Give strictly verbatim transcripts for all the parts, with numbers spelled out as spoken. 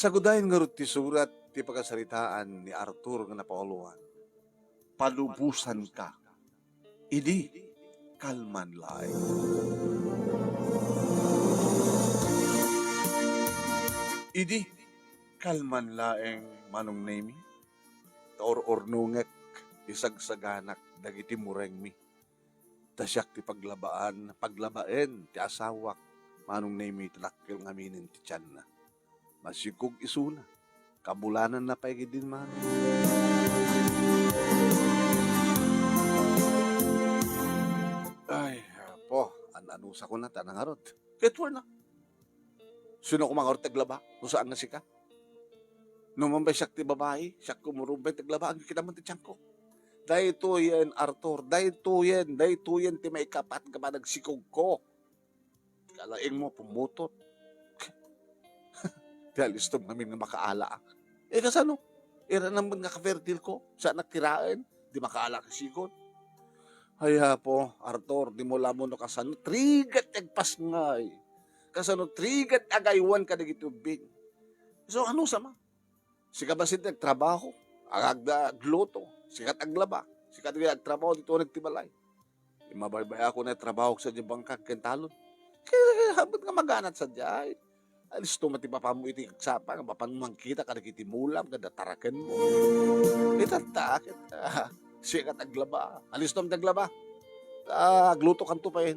Sagudayen ngarud ti surat ti pakasaritaan ni Arthur nga napauluan, "Palubosanka. Idi kalman laeng." Idi kalman laeng, Manong Nemy, ta ur-urnongek ti sagsaganak dagiti murengmi. Ta siak ti paglabaan, paglabaen ti asawak, Manong Nemy, ta dakkel ngaminen ti tianna. Masikog isuna. Kabulananna pay ketdin, Manong. Ay, apo, an-anusakon a, ta nangarud. Ket wen a. Sino koma ngarud ti aglaba no saan nga sika? No man bay siak ti babai, siak koma ngarud bay ti aglaba, agikitaman ti tianko. Daytoyen, Arthur, daytoyen, daytoyen ti maikapat nga panagsikogko. Kalaingmo, pumutot. Ti alistom ngamin nga makaala. Eh, kasano? Ira naman nga ka-fertile ko, saan ak tiraen, di makaala ka sigon. Ay, apo, Arthur, dimo la mo no kasano, trigat ti agpasngay. Kasano, trigat agaywan kadagiti ubbing. So, ano sama? Sika basit ti agtrabaho, agagda agluto, sika ti aglaba, sika ti agtrabaho dito nagtibalay. Imabaybayakon a trabaho sa di bangkag ken talon. Kaya, happot nga maganat sadiay. Alisto met ti papam iti agsapa, nga mapan mangkita kadagiti mulam, kada tarakenmo. Itatta, ket, ah, sika ti aglaba. Alistom ti aglaba. Ah, aglutokanto pay.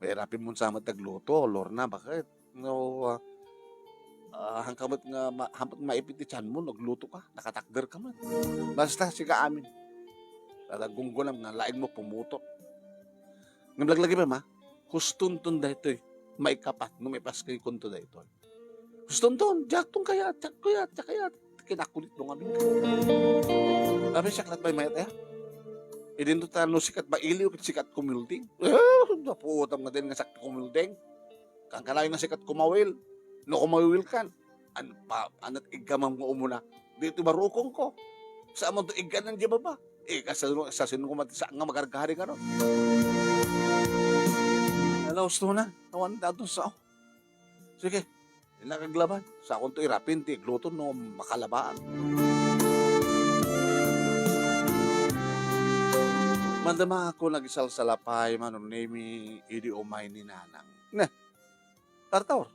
Mairapin mon sa met agluto, Lorna, baket? No, ah, ah, han ka met nga ma-, han met maipit ti tianmo no agluto ka, nakatakder ka met. Basta, sika amin. Kada gunggunam nga laingmo pumutot. Ngem laglagi pay, ma, hustonton daytoy maikapat no maipaskaykonto daytoy. Hustonton, diakton kayat, diak kayat, diak kayat. Kinakulitmo ngamin. Abi, siak lat pay mayat, eh. Idinto ta no sika ti mailiw, ket sika ti kumilding. Eh, napuotam nga din nga siak ti kumilding. Kankanayon nga sika ti kumawil. No kumawil kan, an-, pa-, anat iggamam nga umuna. Dito barukong ko. Saan mo to igganan di baba? Eh, kasano, sa sino ko mati saan nga magargari ka ron? Ala, usto na. Awan da to sa, oh. Sige, innak aglaban. Sakonto irapin ti igluto no makalabaan. Mandama ako nagisalsalapay, Manong Nemy, idi umay ni Nanang. Ne, Arthur,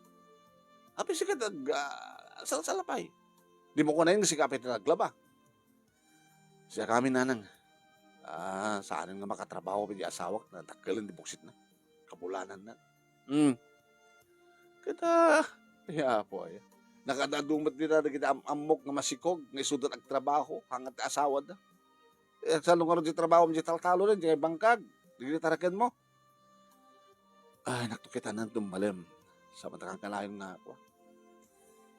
apay sika ti ag-, ah, salsalapay? Dimo kunaen nga sika pay ti naglaba. Siak amin, Nanang. Ah, saanen nga makatrabaho pay ti asawak, nadakkelen ti buksitna. Kabulananna. Hmm. Ket, ah, ay, apo, ay. Nakadadu met dita dagiti am-ammok nga masikog, nga isuda agtrabaho, hangat ti asawada. Eh, saan ngarud ti trabaho, ti taltalo, ti bangkag, dagiti tarakenmo? Ay, naktukitanan tummalem. Sa matakan kanayon nga ako.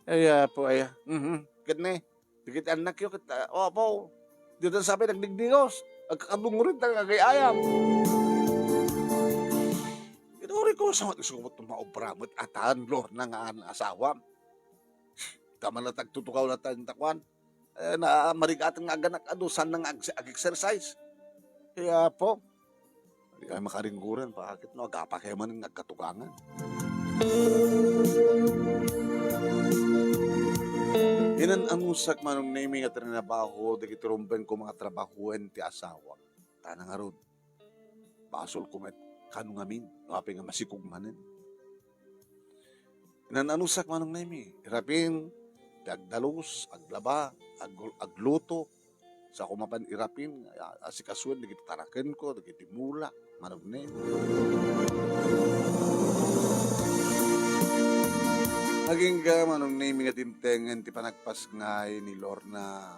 Ay, apo, ay, mhm. Ket ne, dagiti annakyo ket, ah, o, apo, dida sabi nagdigdigos. Agkakadungurin ta nga agay-ayam. Ket uray ko, sa mat-, gusto ko maobra met atan, Lorna, nga an-, asawam. Tama na tagtutukaw na tayo, takuan. Eh, na, marigaten nga aganak, adu, saan na nga ag-, ag-exercise? Kaya po, di kayo makaringguran, bakit no, agapa kayo man nga agkatugangan. Inan-anusak, Manong Nemy, nga trinabaho, dagiti rumbengko nga trabahoen ti asawak. Tana ngarud, basol ko met, kano ngamin, no apay nga masikog manen. Inan-anusak, Manong Nemy, irapin, ti agdalus, aglaba, ag-, agluto, sa ko mapan irapin, a-, asikasuen dagiti tarakenko, dagiti mula, Manong Nemy. Agingga, Manong Nemy, nga dimtengen ti panagpasngay ni Lorna,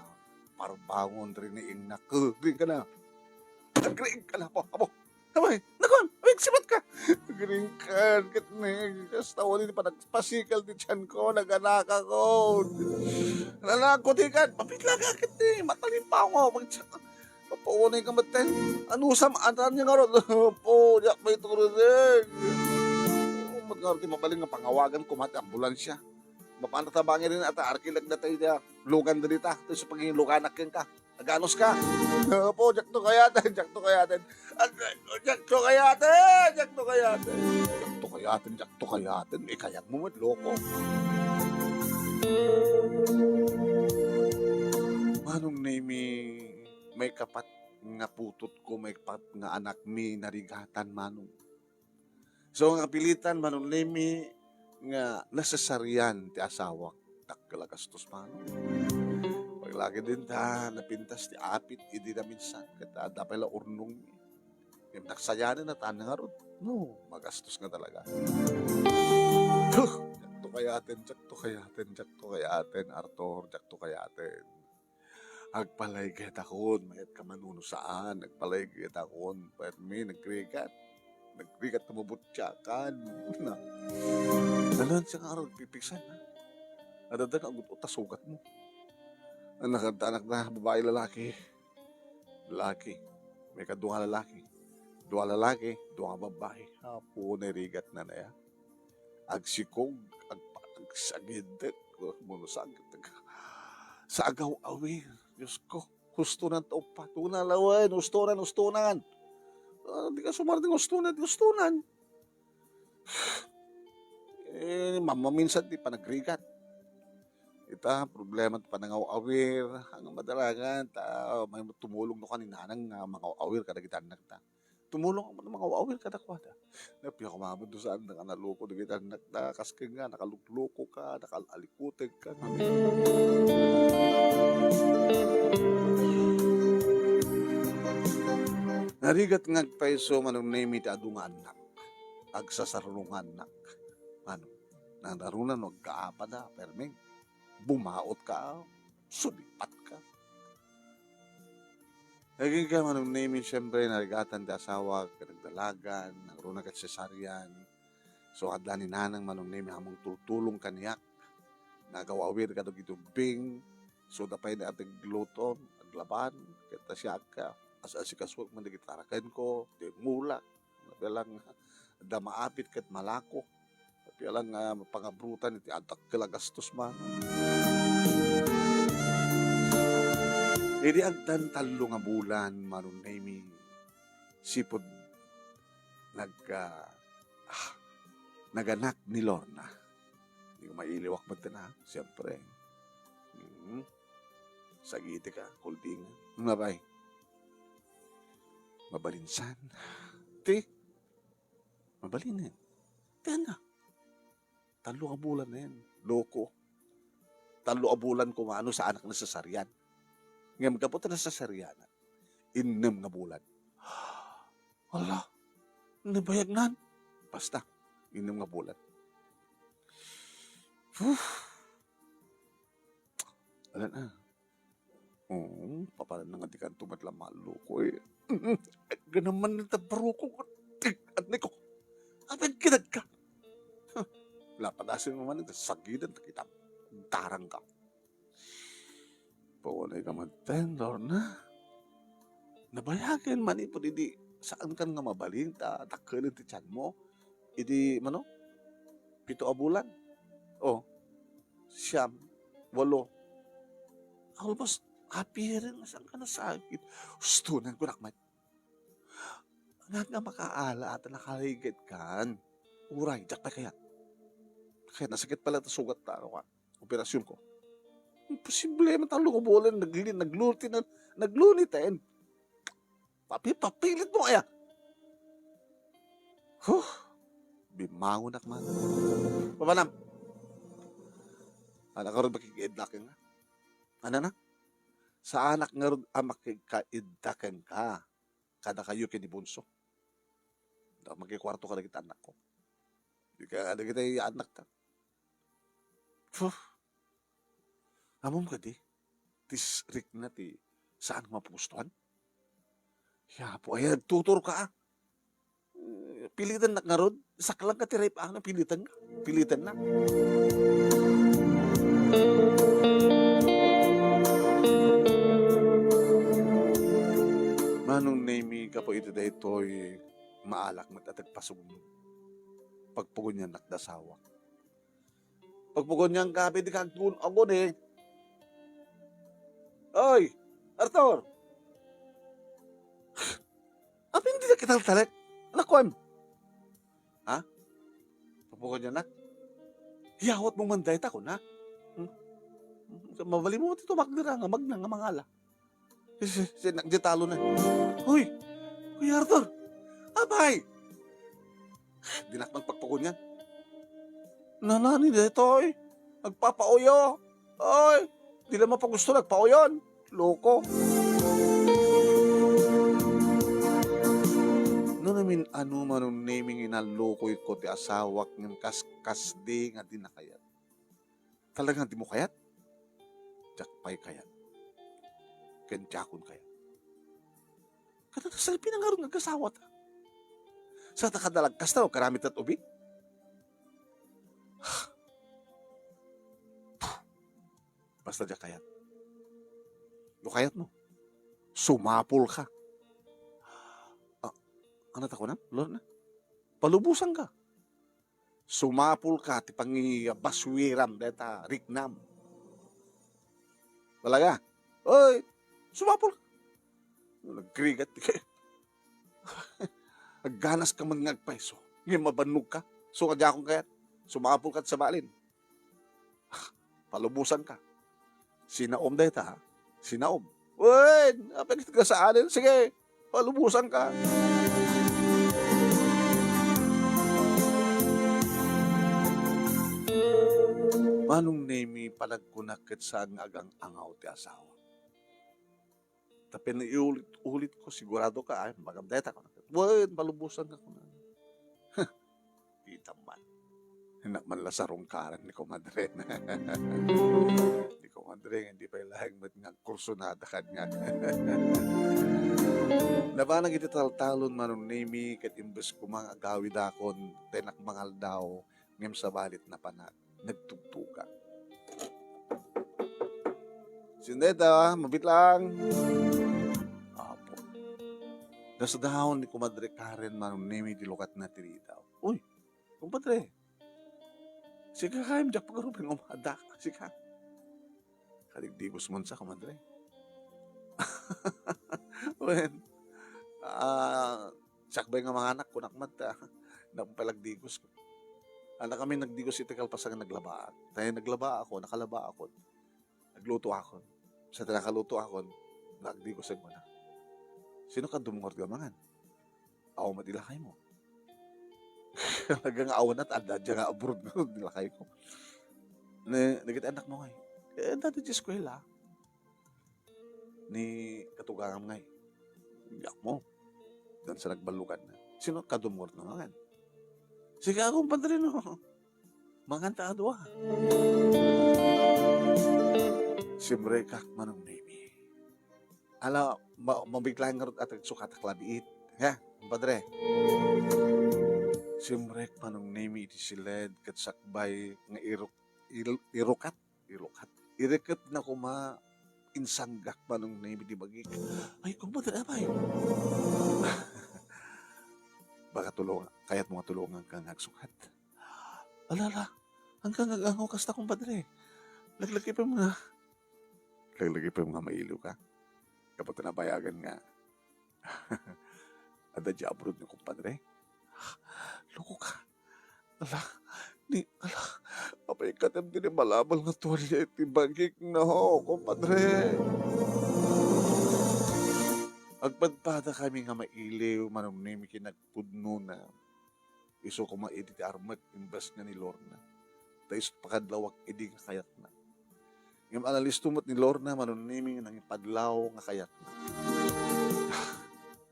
parbangon dagiti innak. Agriing ka na. Agriing ka na, apo, apo. Abay, nakuan, abay, agsipat ka. Agriing ka, ket ne, kasta wani ti panagpasikal ti tianko, naganaka ko. Nanako ti kan, mapitla ka, ket ne, matalipaw nga, pag-, papaunay ka met, ten. Anusam, atan niya nga ron. Po, diak may turunig. Umat nga ron ti mabalin nga pangawagan ko, mati ambulansya. Mapano tabangi rin ata, arkilag na tayo diya. Lugan da dita, ito sa pagiging luganak yan ka. Aganos ka? Opo, diak to kayaten, diak to kayaten. Ag-, diak to kayaten, diak to kayaten. Diak to kayaten, diak to kayaten. Ikayag mo met, loko. nga putotko maipat nga anakmi narigatan, Manong. So, nga pilitan, Manong Nemi, nga nasesarian ti asawak. Dakkel a gastos, Manong. Paglaki din ta, napintas ti apit, idi na minsan, ket adda pay la urnongmi. Ngem nagsayanen a tan ngarud. No, magastos nga talaga. Huh! Diakto kayaten, diakto kayaten, diakto kayaten, Arthur, diakto kayaten. Agpalaygetakon, mayat ka manunusaan, agpalaygetakon, permi, nagrigat. Nagrigat ka mabutyakan. Na. Nalan siya nga arog pipiksan, ha? Adada nga agut-ut a sugat mo. Anak, anak na, babae, lalaki. Lalaki. May kadua nga lalaki. Dua lalaki, dua nga babae. Apo, narigat na na ya. Agsikog, agpa-, agsagidek, munusag, sa agaw-awir. Diyos ko, husto nan ta uppat. Una lawen, husto nan, husto nan. Ah, di ka sumar, di husto nan, di husto nan. Eh, mamaminsan ti panagrigat. Ita, problema ti panangaw-awir. Ang madalagan, ta, may tumulong no kaninanang nga mangaw-awir kadagiti annak ta. Tumulong man mangaw-awir kadakuada. Napia ko mamad saan nga naloko dagiti annak ta. Kas ken nga, nakalukloko ka, nakalalikuteg ka. Narigat nga agpayso, Manong Nemi, ti adu nga annak. Agsasarungannak. Ano, nanaruna no agkaapada, permi, bumaot ka, sulipat ka. Naging ka, Manong Nemi, siyempre, narigatan ti asawa, nagdalagan, nangruna ket cesarean. So, adda ni nanang, Manong Nemi, among tultulong kaniak. Nagaw-awir kadagiti ubbing. So, da pay ni ate agluto, aglaban, ket ta siak ka, as-asikasuak man dagiti tarakenko, ti mulak. Apia lang, adda maapit ket malako. Apia lang nga mapangabrutan iti adakkel a gastos man. Idi agdan tallo nga bulan, Manong Nemi, sipud nag-, ah, ah, naganak ni Lorna. Di ko mailiwak met na, siyempre. Mm. Sagiti ka, kuldingan. Nga bay. Mabalinsan. Ti, mabalinen. Ti, ana. Tallo a bulan na yan. Loko. Tallo a bulan kumano sa anak na sasarian. Ngem gapu ta nasasarian, innem nga bulan. Ala, nabayag nan. Basta, innem nga bulan. Uf. Ala na. Oo, papanan na nga di kanto met la maloko, eh. Ganaman na ta barukong. Adni ko. Apay agkinag ka? Huh. Lapadasin mo man, sagidan, ta kita. Tarang ka. Paunay ka man, Lorna. Nabayagen man ipud idi saan kan nga mabalin, ta dakkel ti tiyan mo. Idi, mano? Pito a bulan. Oh. Siyam, walo. Almost happy rin, saan ka nasakit? Husto nan kunak met. Nga nga makaala at nakarigat kan. Uray, diak pay kayat. Kaya nasakit pala ta sugat ta, ano ka, operasyon ko. Imposible, man tallo nga bulan, nagli-, naglunit na, naglunit, eh. Papi-, papilit mo kaya? Huh, bimangon ak man. Papanam. Anak, karod makikidlaken nga. Ano na? Sa anak ngarud a makikaidda kenka, kadakayo ken ni Bunso. Da makikuarto kadagiti annakko. Di ka, kadagiti annakta. Puh. Ammom kadi, ti s-, rikna ti saan nga mapupustuan? Yapo, ay, nagtuturka, ah. Eh, pilitan nak ngarud. Saklang ka ti rape, ah, pilitan ka. Pilitan na. Manong Nemi, gapu iti daytoy, maalak met a tagpasugno. Pagpugunyan nak da asawa. Pagpugunyan ka, pwede ka agtun-, aguni. Oy, Arthur! Apin di na kita talek? Nakuan. Ha? Pagpugunyan na? Yawat mo man dayta ko na. Hmm? Mabali mo ti tumakdira nga magna nga mangala. Si, si, si, nagdetalo na. Hoy! Kuya Arthur! Apay! Dinak man pagpakunian. Nanani daytoy? Nagpapauyo. Oy, di la mapagusto nagpauyon. Loko. No namin ano, Manong Nemi, nga inallokoyko ti asawak ngem kas, kasdi nga di nakayat. Talaga nga di mo kayat? Diak pay kayat. Ken diakon kayat. Kada ta salpi na ngarud nga agasawata. Sa ta kadalagkas ta, o karamit tat ubi? Basta diak kayat. No kayat mo, sumapul ka. Ah, ano ta kunam, Lorna? Palubusan ka. Sumapul ka ti pangibaswiram deta riknam. Talaga? Oy, sumapul ka. Nagrigat ti kay. Agganas ka man nga agpayso. Ngem mabannog ka. So, nga diakon kayat. Sumapul ka ti sabalin. Palubusan ka. Sinaom dayta, ha? Sinaom. Wen, apay ket kasaanen? Sige, palubusan ka. Manong Nemi, panagkunak ket saan nga agang-angaw ti asawa. Tapno iulit-ulit ko, sigurado ka, ay, magam dayta ko. Wen, palubusan ka, kuna. Kita man. Innak man la sarungkaran ni komadre. Ni komadre nga hindi pay laeng met nga agkursunada kaniak. Nabanag iti taltalon, Manong Nemi, ket imbes koma nga agawidakon, tenak mangaldaw, ngem sabali ti napanak, nagtugtugak. Sino dayta, mabiit lang. Apo. Nasdaon ni Komadre Karen, Manong Nemi, ti lukatna ti ridaw. Uy, kumpadre, sika kayem diak pagarup nga umada. Sika. Kadigdigos man sa, komadre. Wen, ah, sakbay nga manganak, kunak man ta, napalagdigos ko. Anak kami nagdigos iti kalpasan nga naglabaak. Tayo naglabaakon, nakalabaakon. Naglutoakon. Sa ti nakalutoakon, nagdigosen ko na. Sino ka dumngor nga mangan? Awan met ilakaymo. Talaga nga awan na, adda dia nga abroad nga ilakayko. Ne, nagit anak mo ngay. Eh, dati di eskwela. Ni katugangam ngay. Diak mo. Dan sa nagballugan na. Sino ka dumngor nga mangan? Sige, ako, padre, no. Mangan ta a dua. Simrekak, Manong Nemi. Ala, ma-, mabigla nga rut at agsukatak labiit. Ha, padre? Simrek, Manong Nemi, iti siled, ket sakbay nga iruk-, il-, irukat, irukat. Ireket na kuma, insanggak, Manong Nemi, ti bagik. Ay, kumpadre, apay. Baka tulungan, kayat mo nga tulungan ka nga agsukat. Ala, ala. Ang kang agangaw kasta, kumpadre. Laglagipem nga. Laglagipem nga mailiw ka. Kapag nabayagan nga. Adda di abroad ni kumpadre. Loko ka. Ala, ni, ala, apay katem ti malabal nga tuwalya iti bagik, no, kumpadre. Agpadpada kami nga mailiw, Manong Nemi, kinagpudnona. Isu koma idi ti armek imbes nga ni Lorna. Ta isu pakadlawak idi nga kayatna. Ngem alisto met ni Lorna, Manong Nemi, nangipadlaw nga kayatna.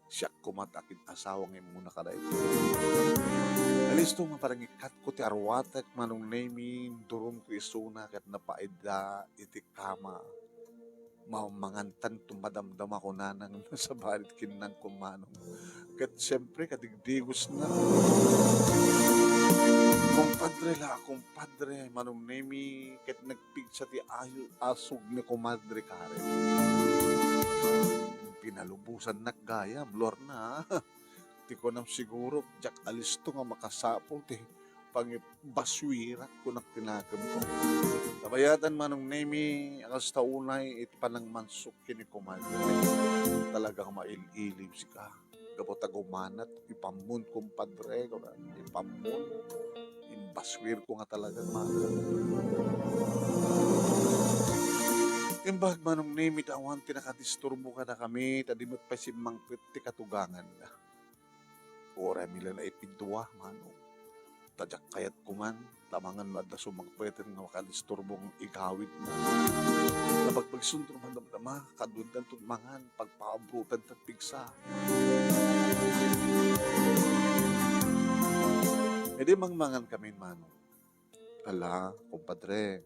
Siak koma ti akin-asawa nga immuna kadaytoy. Alisto nga panangikatko ti arwatek, Manong Nemi, duromko isuna ket napaida iti kama. Mamangantan to madamdama kunana nga sabali ti kinnanko, Manong. Ket siempre, kadigdigosna. Kumpadre la, kumpadre, Manong Nemi, ket nagpigsa ti ayo-, asog ni Kumadre Karen. Pinalubosannak gayam, Lorna. Ti kunam siguro, diak alisto nga makasapul ti pangibaswirak, kunak ti nakemko. Kabayatan, Manong Nemi, a kasta unay iti panangmansok ken ni Kumadre. Talagang mail-iliw sika. Gapu ta gumanat, ipammon, kumpadre, kunak, ipammon. Imbaswirko nga talaga, ma-, Imbag, Manong Nemi, ta awan ti nakadisturbo kadakami, ta di met pay simmangpet ti katuganganna. Uray mi la naipidua, Manong. Ta diak kayat koman, ta amangan no adda sumangpeten nga makadisturbong igawidmo. Napagpagsunto man damdama, kaduendanto mangan, pagpaabrotan ta pigsa. Idi mangmangan kami, Manong. Ala, kumpadre,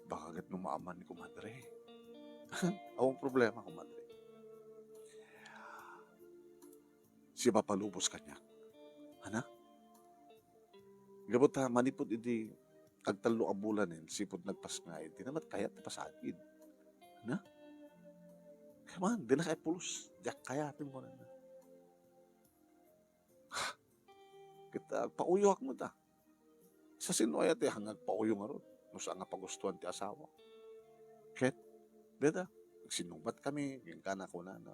baka ket no maaman ni kumadre. Awan problema, kumadre. Sipapalubos kaniak. Ana? Gapu ta manipud idi agtallo a bulanen, sipud nagpasngayad, di na met kayat ti pasagid. Ana? Kaman, di na kayat pulos. Diak kayat, kunana. Ha? Ket, ah, agpauyoak met, ah. Sa sino aya ti agpauyo ngarud? No saan nga pagustuan ti asawa. Ket, deta, agsinubat kami, kenkuana, kunana,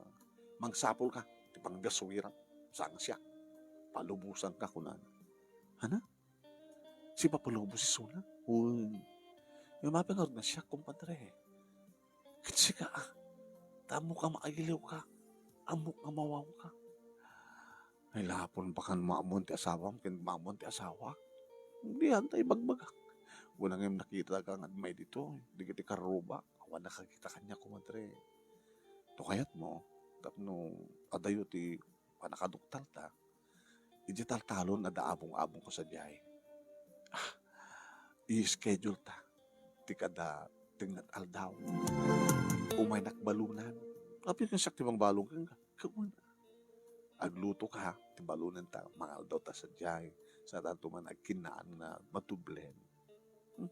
"Mangsapul ka, ti panggaswiram, saan nga siak. Palubosan ka," kunana. Ana? Sipapalubos isuna? Uy. Nga mapangarod nga siak, kumpadre. Ket sika, ah. Ta ammok nga maagiliw ka. Ammok nga mawaw ka. Ay, lapon bakan maamon ti asawam, ken maamon ti asawak. Dian ta ibagbagak. Kuna ngem nakita ka nga may dito, di ket ti karruba. Awan nakakita kaniak, kumpadre. No kayatmo, tapno adayo ti pannakaduktalta, idiay taltalon adda abong-abongko sadiay. Ah, i-schedule ta ti kada tengnga ti aldaw. Umaynak balunan. Apay ket siak ti mangbalon kenka? Kauna. Agluto ka, ti balunan ta, mangaldaw ta sadiay. Saan ta man agkinnaan nga madublen. Hmm.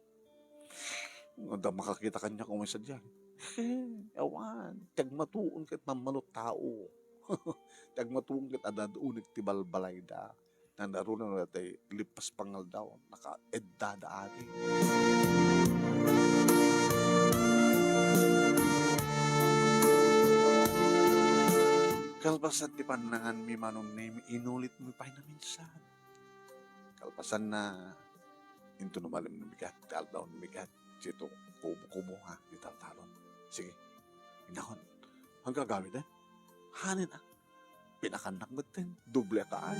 Adda makakita kaniak umay sadiay. Awan, ti agmatuon ket mammanuttao. Ti agmatuon ket adda uneg ti balbalayda. Nanaruna no tay lipas pangaldaw, nakaeddada adi. Kalpasan ti pannanganmi, Manong Nemi, inulitmi pay naminsan. Kalpasanna, inton umalim no bigat, ti aldaw no bigat, dito kubo-kubo, ha, di taltalon. Sige, inakon. Agawid, eh? Hanin, ah. Pinakannak metten, doble a kaan.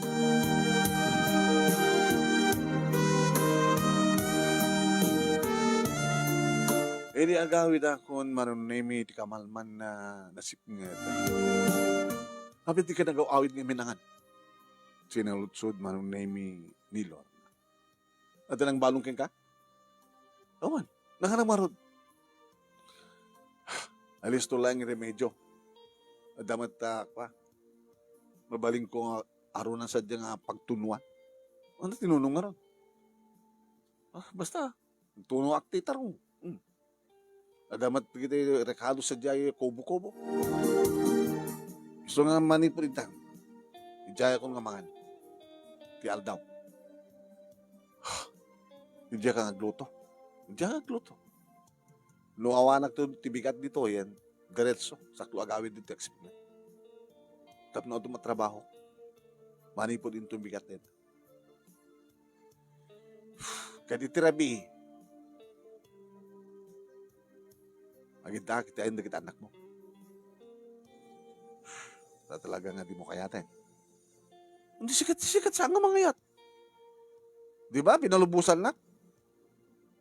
Idi agawidakon, Manong Nemi, ti kamalman na nasipnget. Apay ti kanaga-awid nga minangan? Sinaludsod, Manong Nemi, ni Lorna. Adda nangbalon kenka? Awan. Nanganak ngarud. Alisto laeng remedyo. Adda met ta, kwa, mabalinko nga arunan sadiay nga pagtunuan. Ania ti nunong ngarud? Ah, basta, tunuak ti tarong. Hmm. Adda met dagiti rekado sadiay kubo-kubo. Isu nga manipud itan, idiayakon nga mangan ti aldaw. Idiay ka nga agluto. Idiay ka nga agluto. No awanak to ti bigat ditoyen, diretso, sakto agawid dito, expect na. Tapno adto matrabaho. Manipud into bigat dito. Ket iti rabii, agiddaak iti ayan dagiti annakmo. Ta talaga nga dimo kayaten. Hindi sikat, sikat saan nga mangayat. Di ba? Pinalubosannak.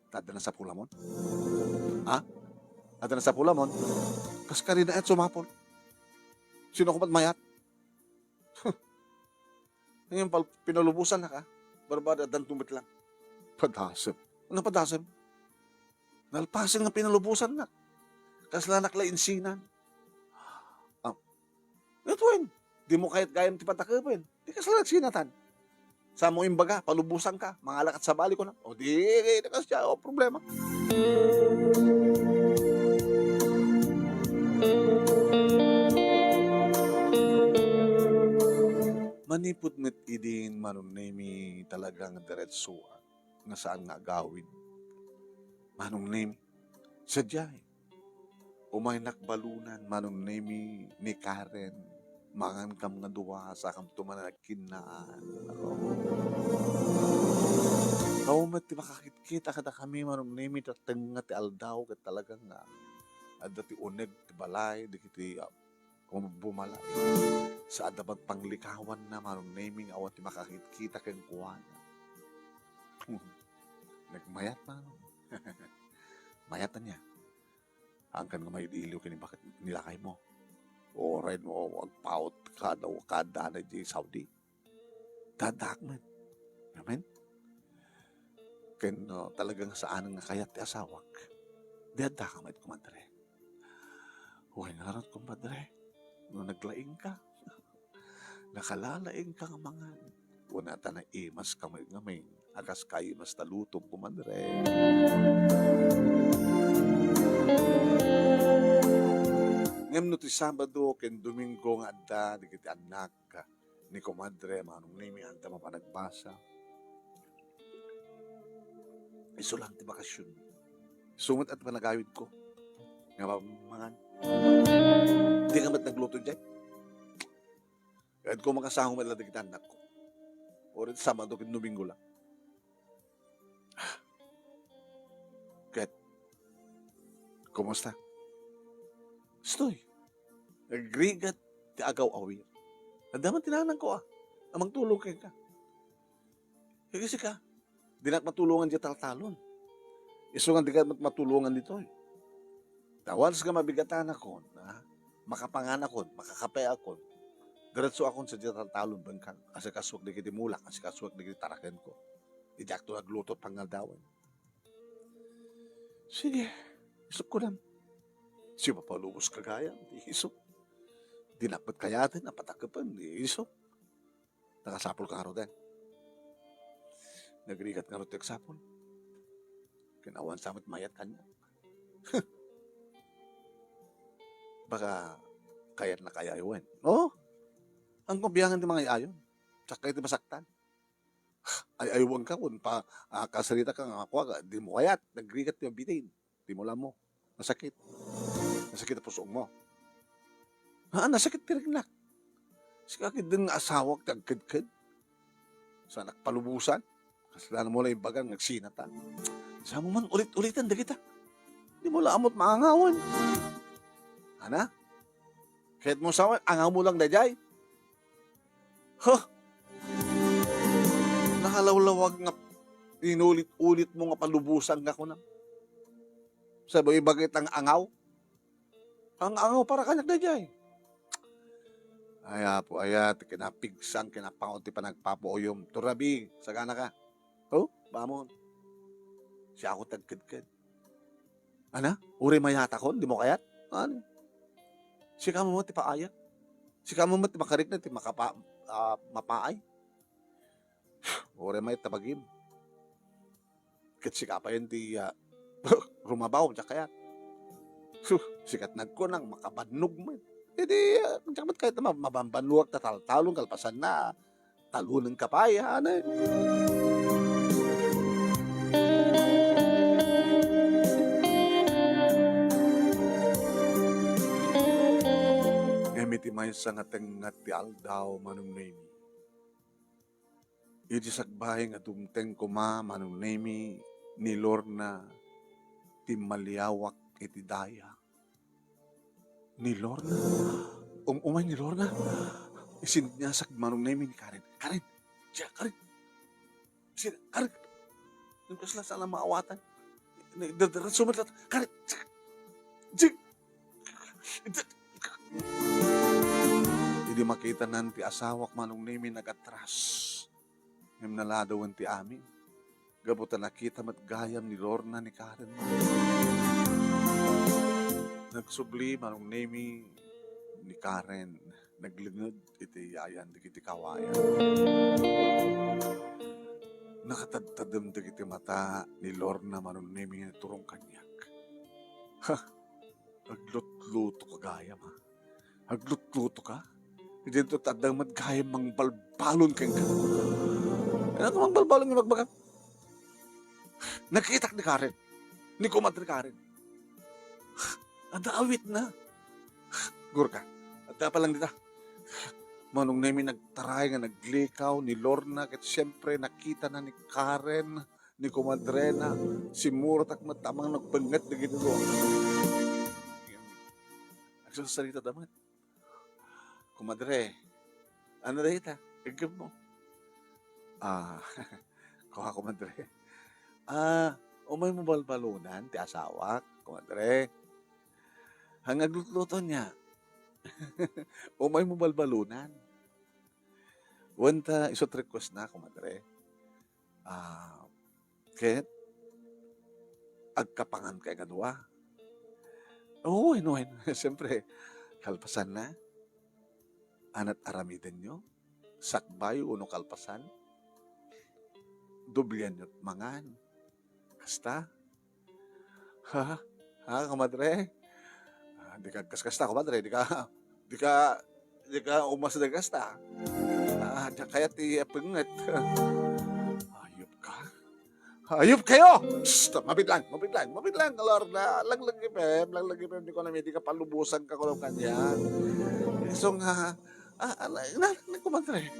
Ta adda nasapulamon? Ha? Adda nasapulamon? Kas karina et sumapul. Sino ko mayat? Ngayon, pal-, pinalubosannak, ha? Barbada, addan tumbet lang. Padasem. Ano padasem? Nalpasen nga pinalubosannak. Kaslanak la insinan. Ah, ngatoen, dimo kayat gayam ti patakepen. Di kasla nagsinatan. Samo imbaga, palubosanka, mangalakat sabali ko na. O di, di, di kasya, o problema. Manipud met idin, Manong Nemi, talaga nga diretso nga saan nga agawid. Manong Nemi, sadiay. Umaynak balunan, Manong Nemi, ni Karen. Mangankam nga dua, sakamto man nagkinnaan. Aw, met ti makakitkita kadakami, Manong Nemi, ta tengnga ti aldaw, ket talaga nga adda ti uneg ti balay dagiti, ah, bumalae. Sa adda met panglikawanna, Manong Nemi, nga awan ti makakitkita kenkuana. Nagmayat, Manong. Mayat ania? Haankan nga mailiw ken ni lakaymo. Uray no agpaut ka daw kaadda na di Saudi. Addaak met. Amen? Ken, no, talagang saan nga kayat ti asawak, di addaka met, kumadre. Wen ngarud, kumadre, no naglaing ka, nakalalaing ka nga mangan, kuna ta naimas ka met ngamin, a kas kaimas ta lutong, kumadre. Ngem no ti Sabado ken Domingo nga adda dagiti annak, ni kumadre, Manong Nemi, anta mapanagbasa. Isu lang ti bakasion. Isu met ti panagayodko nga mangan. Di ka met nagluto diay. Kayatko makasango met la dagiti annakko. Uray Sabado ken Domingo lang. Ket, kumusta? Istoy, nagrigat ti agaw-awir. Adda man ti nanangko, a, a mangtulong kenka. Ket sika, dinak matulongan diay taltalon. Isu nga dika mat-, matulongan ditoy. Ta once nga mabigatanakon, a, makapanganakon, makakapeakon, diretsoakon sadiay taltalon, bengkak, asikasuak dagiti mulak, asikasuak dagiti tarakenko. Diakto nagluto pangaldawen. Sige, isupko dayta. Sipapalubos ka gayam, ti isuk. Dinak met kayaten a patakepen, ti isuk. Nakasapulka ngaruden. Nagrigat ngarud ti agsapul. Ken awan sa met mayat kaniak. Baka kayatna kay ay-ayowen. No? Haanko biangan ti mangay-ayon. Sakay ti masaktan. Ay-aywanka ken pa, a, kasarita ka nga kua, dimo kayat, nagrigat ti mabitin. Dimo la ammo. Nasakit. Nasakit ti pusongmo. Haan, nasakit ti riknak. Sika ketdin nga asawak ti agkedked. Saanak palubosan. Kasla mo la imbagan nga agsinatan. Saan mo man ulit-ulitan dagita. Dimo la ammo ti maangawen. Ana? Kayatmo sawen, angawmo lang daydiay. Huh! Nakalawlawag nga inulit-ulit mo nga palubosan nga kunam. Sa iba-iba kitang angaw. Ang angaw para kaniak daydiay. Ay, Apo, aya, ti kinapigsa, kinapangaw ti panagpapauyom. Turabi, sagana ka. Oh, bamon. Siak ti agkedked. Ana? Uray mayatakon, dimo kayat? Ano? Sika met ti paayek. Sika met ti makarikna ti makapa-, a, mapaay. Uray mayat ta bagim. Ket sika payen ti, a, rumabaw, diak kayat. Huh, sika ti nagkunam, makabannog met. Idi, a, diak met kayat ma-, mabambannuak ta taltalon kalpasanna. Talonenka pay, ania? Ngem iti maysa nga tengnga ti aldaw, Manong Nemi, idi sakbay nga dumteng koma, Manong Nemi, ni Lorna, timmaliawak iti daya. Ni Lorna? Um-, umay ni Lorna? Isinniasag Manong Nemi ni Karen. "Karen! Siya, Karen! Sina, Karen!" Nagkasla sana maawatan. Nagdadara-, sumatlat. "Karen! Jig! Jig!" Idi makitanan ti asawak, Manong Nemi, nagatras. Ngem naladawen ti amin. Gapu ta nakita met gayam ni Lorna ni Karen. Nagsubli, Manong Nemi, ni Karen. Naglenged iti yayan dagiti kawayan. Nakatadtadem dagiti mata ni Lorna, Manong Nemi, nga naturong kaniak. Ha! Aglutluto ka gayam, ha? Aglutluto ka? Didto ta adda met gayam mangbalbalon kenka. Ano ka mangbalbalon nga imbagbaga? Nakitak ni Karen. Ni Kumadre Karen. Adda awitna. Gurka, adda pa lang dita. Manong Nemi nagtaray nga naglikaw ni Lorna ket siempre nakitana ni Karen ni kumadrena, simmurot met ta mangngegpengngeg dagiti dua. Agsarsarita ta met. Kumadre, ano dayta? Iggem mo? Ah, kua, kumadre. Ah, umay mo balbalunan ti asawak, kumadre. Ang aglutluto niya. Umay mo balbalunan. Wen ta, isu ti request na, kumadre. Ah, ket agkapangan kay kadua. Oo, wen, wen. Siyempre, kalpasan na. Anat aramidenyo, sakbay uno kalpasan, doblianyo mangan. Kasta? Ha? Ha, kumadre? Ah, di ka kaskasta, kumadre. Di ka, di ka, di ka umas di kasta. Ah, di kaya ti apenget. Ayop ka. Ayop kayo! Shh! Mabit lang, mabit lang, mabit lang, Lorna. Laglagipem, laglagipem, di ko na, di ka palubusan ka kuno kanya. So nga, ah, ala, ina, ina, kumadre.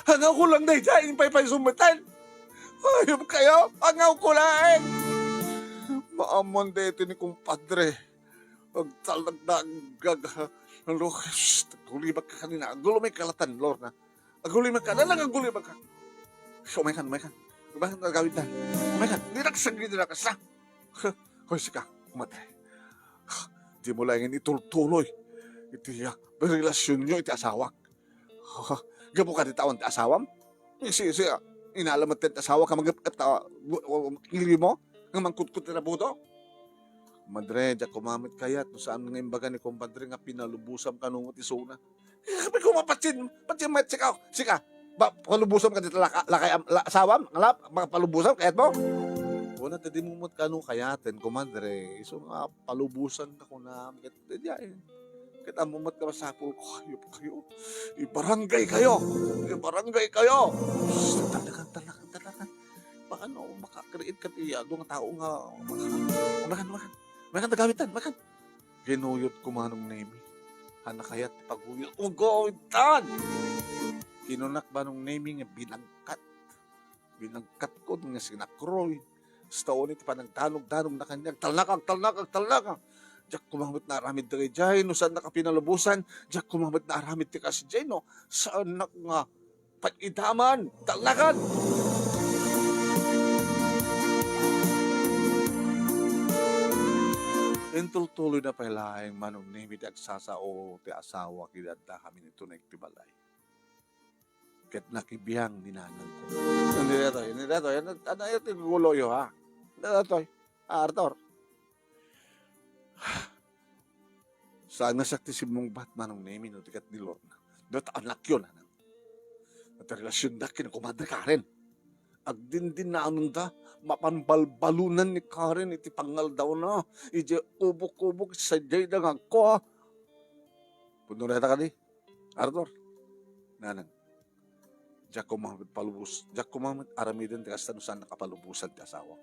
Angaw ko lang dayta, impaypay sumatan. Ayop kayo, angaw ko lang. Maamon dayta ni kumpadre. Agtalagda, agag-, ano, shh, agulibak ka kanina. Agulo may kalatan, Lorna. Agulibak ka, nanang agulibak ka. Shh, umay kan, umay kan. Umay kan, agawid na. Umay kan, di na kasagli, di na kasa. Hoy, sika, kumadre. Di mo laeng itultuloy iti, ah, relasyon nyo iti asawak. Gapu ka di taon ti asawam? Si, si, ah, inalamat ti asawak ka magep-, et, ah, bu-, bu-, ili mo? Nga mangkutkot ti rabudo? Madre, diak koma met kayat no saan nga imbaga ni kumpadre nga pinalubosam kano ti isuna. Sabi ko, mapatsin, patsin met sika, sika. Ba, palubosam ka dita laka-, lakay am-, la-, asawam, nga lap-, mapalubosam, kayat mo? Kuna, ti di mo met kano kayaten, kumadre. Isu nga, palubosam ka kuna, ket, di, di, ay. Ket ammo met nga masapul ko, ayop kayo. Ibarangay kayo! Ibarangay kayo! Talakan, talakan, talakan. Paano maka-create ka ti adu nga tao nga maka-, makan, makan. Makan, tagawitan, makan. Ginuyot ko Manong Nemi. Hana kayat ti paguyot. Ugawitan! Kinunak Manong Nemi nga binagkat. Binagkat ko nga sinakroy. Basta uni ti panagdanog-danog na kanya. Agtalnaka, agtalnaka, agtalnaka. Diak koma met naaramid dagay jay, no saan naka pinalubosan. Diak koma met naaramid ti kas jay, no saan nak nga pag-idaman, talnakan. Intultuloy na pay laeng Manong Nemi ti agsasao ti asawa ket adda kami ni Tunay ti balay. Ket nakibiang ni nanang ko. Hindi datoy, hindi datoy. Ano, ano yung tigulo yo, ha? Hindi datoy. Ah, Arthur. Saan nga siak ti simmungbat, Manong Nemi, no, ti ket ni Lorna. Dot anak yo, nanang. At relasyon da ken kumadre Karen. Agdindinanonda, mapan balbalunan ni Karen iti pangaldawna. Iti ubok-ubok, sadiay da nga agko, ha? Puno reta kadi, Arthur. Nanang. Diak koma met palubos, diak koma met aramiden ti kasta no saan nakapalubosan ti asawa.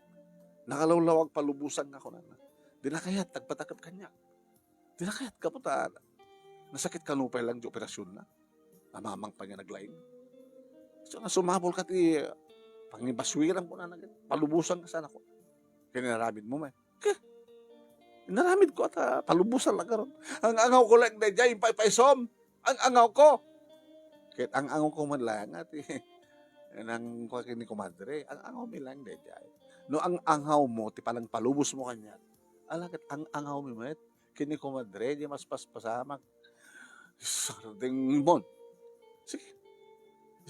Nakalawlawag palubosan nga kunana. Di na kayat, agpatakep kaniak. Di na kayat, gapu ta nasakit kano pay lang ti operasyon na. Amamang pa nga naglaing. So, nga sumabol ka ti pangibaswiran ko na nagit. Palubosan ka sana ko. Kinaramid mo, may. Ke? Inaramid ko ata, palubosan lang karon. Ang angaw ko lang, dayjay, impaypaysom. Ang angaw ko. Ket ang angaw ko man lang, ati, nang kwa kini kumadre, ang angaw mi lang, dayjay. No, ang angaw mo, ti palang palubos mo kanya. Ala, ket ang angaw mi met, kini kumadre, di mas paspasamak. Sardeng mon. Sige.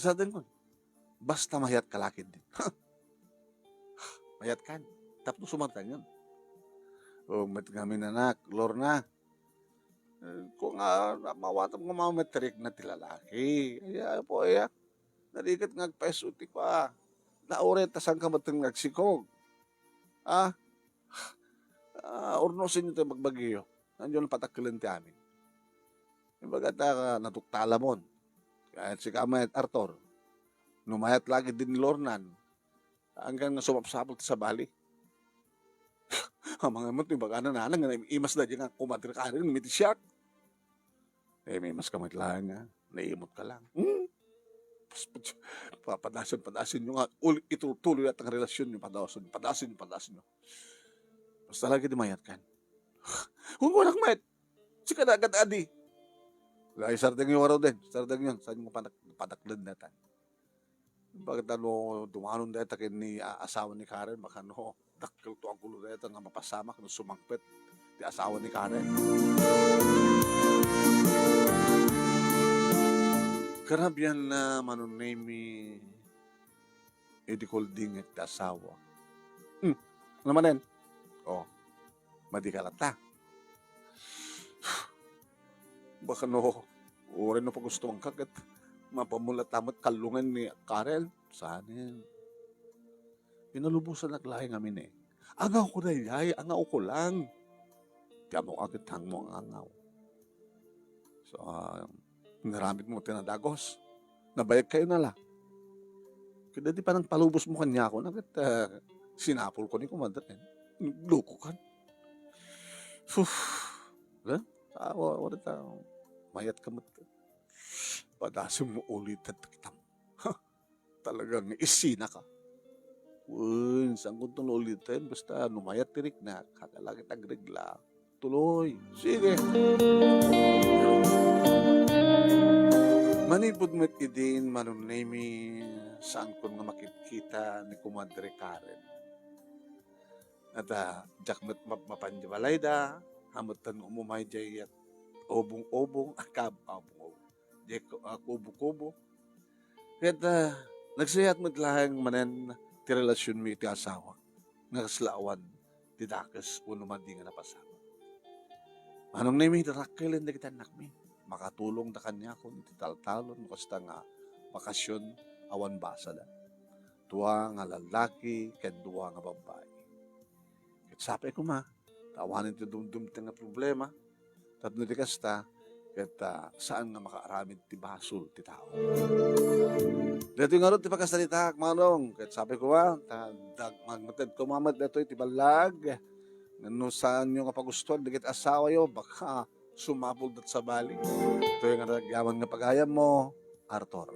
Sardeng mon. Basta mayat ka lakid din. Mayat kan. Tapno sumartangan. O, met ngamin anak, Lorna. Eh, kung, ah, mawatam nga mametrik na ti lalaki. Ay, ay po, ay, ah. Narigat nga agpaiso ti kwa. Nauretasan ka met nga agsikog. Ah? Ah, urnosen yo ti bagbagiyo. Nandiyo lang patakkelen ti amin. Ibaga ta, natuktalamon. Kaya si Kamayat Arthur, numayat lagi din ni Lornan. Hanggang nga sumapsapul ti sabali. Amangan mo, ti bagana nanang, nga imas da dyan nga kumadre ka rin, miti siak. Eh, may mas kamay lang, ah. Naimot ka lang. Hmm? Pas-, pas-, papadasin, padasin nyo nga, ul-, itutuloy at ang relasyon nyo, padasin, padasin, padasin nyo. Basta lagi di mayat kan. Kung walang mayat, Sika na agad adi. Ay, sardengyo, araw din. Sardengyo, saan mo panak-, panakled na tan? Bakit ano, dumanon dahil takin ni, ah, asawa ni Karen, baka no, dakkel to ang gulo dahil nga mapasamak no sumangpet ti asawa ni Karen. Karabian na manunemi, idi kuldingit ti asawa. Hmm, ano manen? Oh, madi ka latta. Baka no, uray no pagustuhan ka, ket mapamulat ta met kallungan ni Karen. Sanen. Pinalubosan ak laeng amin eh. Angaw ko daydiay, angaw ko lang. Ti amok a ket hangmo ang angaw. So, ah, naramid mo ti nadagos. Nabayag kayo na la. Kada di panang palubos mo kanya ako, na ket, ah, sinapol ko ni kumadre. Loko kan. Sus. Eh? Awa, wala ta. Mayat ka met. Padasem mo ulit at kita. Talagang isina ka. Wen, saan ko ito ulitin? Basta no mayat ti riknak, kakalakit agregla. Tuloy. Sige. Manipud met idin, Manong Nemi, saan ko nga makitkita ni Kumadre Karen. At, ah, diak met map-, mapan di balayda, hamutan umumay jay at ubong-ubong, akab, ubong-ubong. Jay ku-, ah, kubo-kubo. Ket, ah, nagsayat met laeng manen ti relasionmi iti asawa. Nga kasla awan ti dakes wenno madi nga napasamak. Manong Nemi, darakkelen dagiti annakmi. Makatulongda kaniakon iti taltalon no kasta nga bakasion awan basada. Dua nga lallaki ken dua nga babbai. Ket sapay koma, ta awanen ti dumdumteng nga problema. Tapno di kasta, ket, ah, saan nga makaaramid ti basol ti tao. Daytoy ngarud ti pakasaritaak, Manong. Ket sapay koma, ta dag-, magmated koma met daytoy ti ballag. No saanyo nga pagustuan dagiti asawayo, baka sumapuldat sabali. Daytoy nga nagyaman nga pagayammo, Arthur.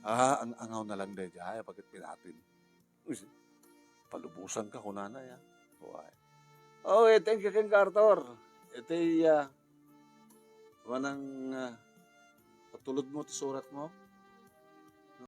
Ah, ang angaw na lang daydiay, bakit pinatin? Uy, palubosan ka, kunana ya. Why? Okay, thank you, King Arthur. Iti, ah, manang, ah, patulod mo ti surat mo.